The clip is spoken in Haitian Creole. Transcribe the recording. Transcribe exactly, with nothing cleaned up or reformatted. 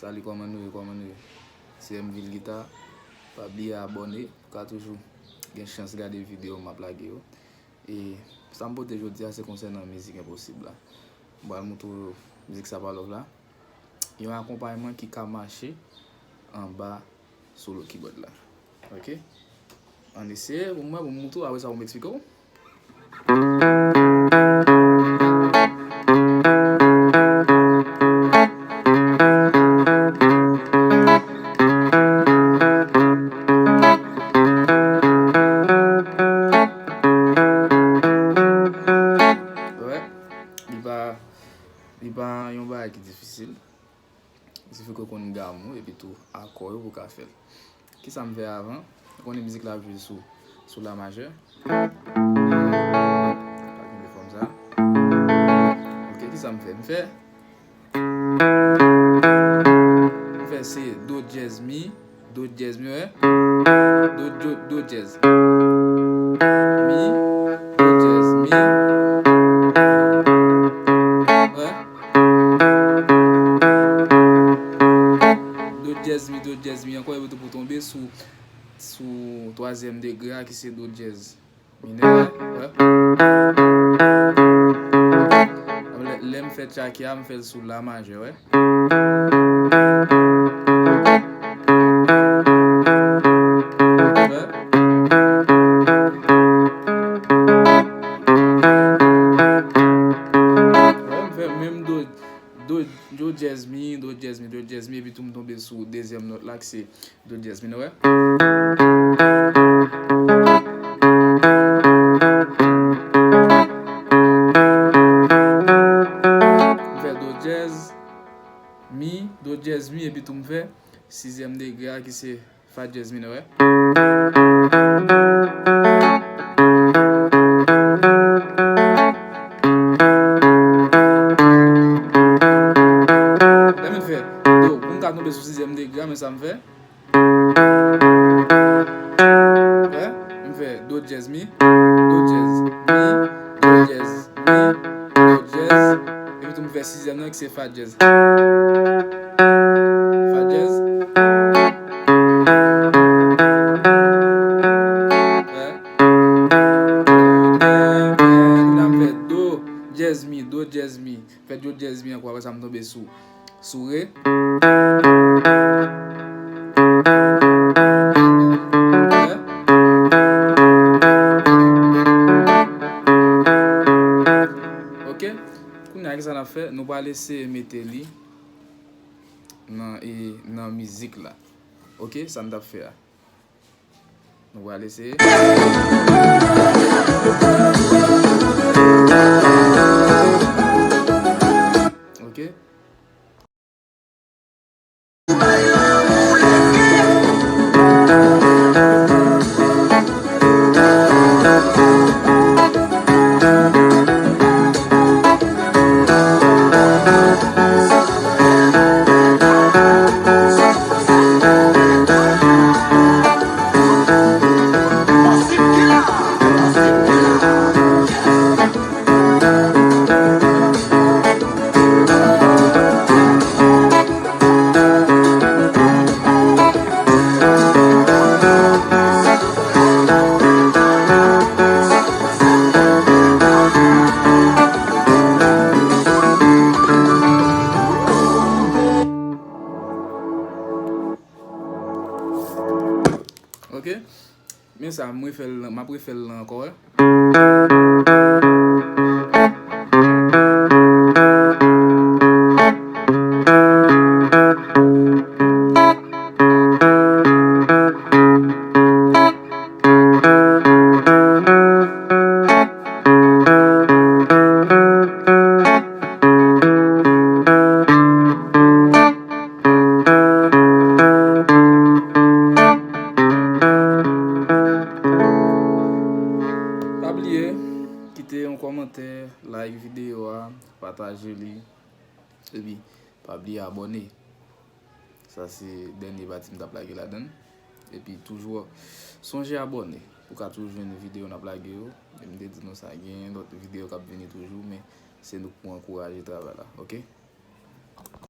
Salut, kòman nou ye, kòman nou ye? Se M Vil Gita. Pa bliye abòne pou ka toujou gen chans gade videyo m ap lage yo. E sa m pote jodi a se konsènan mizik Enposib la. M pral montre w mizik Sa Pa Love la. Yon akonpayman ki ka mache anba solo kibòd la. Ok? Ann eseye pou m wè, pou m montre w, apre sa pou m eksplike w. Wè, li pa, li pa yon bagay ki difisil. Sifi ke w konn gam ou epi tou akò yo pou w ka fè l. Kisa m fè avan? Ou konnen mizik la ap jwe sou, sou la majè. Pa kenbe fòm sa. Ok, kisa m fè? M fè, m fè se do dyèz mi, do dyèz mi, wè. Do, do, do dyèz. Mi, do dyèz, mi. Wè. Do dyèz mi, do dyèz mi ankò, epi tou pou tonbe sou, sou twazyèm degre a ki se do dyèz minè, wè. Lè, lè m fè tchaki a, m fè l sou la majè, wè. Wè. Wè, m fè menm do, do, do dyèz mi, do dyèz mi, do dyèz mi, epi tou m tonbe sou dezyèm nòt la, ki se do dyèz minè, wè. M fè do dyèz, mi, do dyèz mi, epi tou m fè sizyèm degre a ki se fa dyèz minè, wè. Lè m fè do, pou m ka tonbe sou sizyèm degre a, men sa m fè. Wè, m fè do dyèz mi, do dyèz mi, do dyèz mi, do dyèz, epi tou m fè sizyèm nan ki se fa dyèz. Fa dyèz. Wè. Kounye a m fè do dyèz mi, do dyèz mi. Fè do dyèz mi ankò, apre sa m tonbe sou, sou re. Ok. Kounye a, kisa n ap fè? Nou pral eseye mete li nan, e, nan mizik la. Ok, sa n t ap fè a. Nou pral eseye. Ok. Ok. Men sa, m refè l, m ap refè l la ankò, wè. Pa bliye kite yon kòmantè, like videyo a, pataje li, epi pa bliye abòne. Sa se dènye pati m t ap lage ladan l. Epi toujou sonje abòne pou ka toujou jwenn videyo n ap lage yo. E m te di nou sa, gen lòt videyo k ap vini toujou, men se nou k pou ankouraje travay la, ok?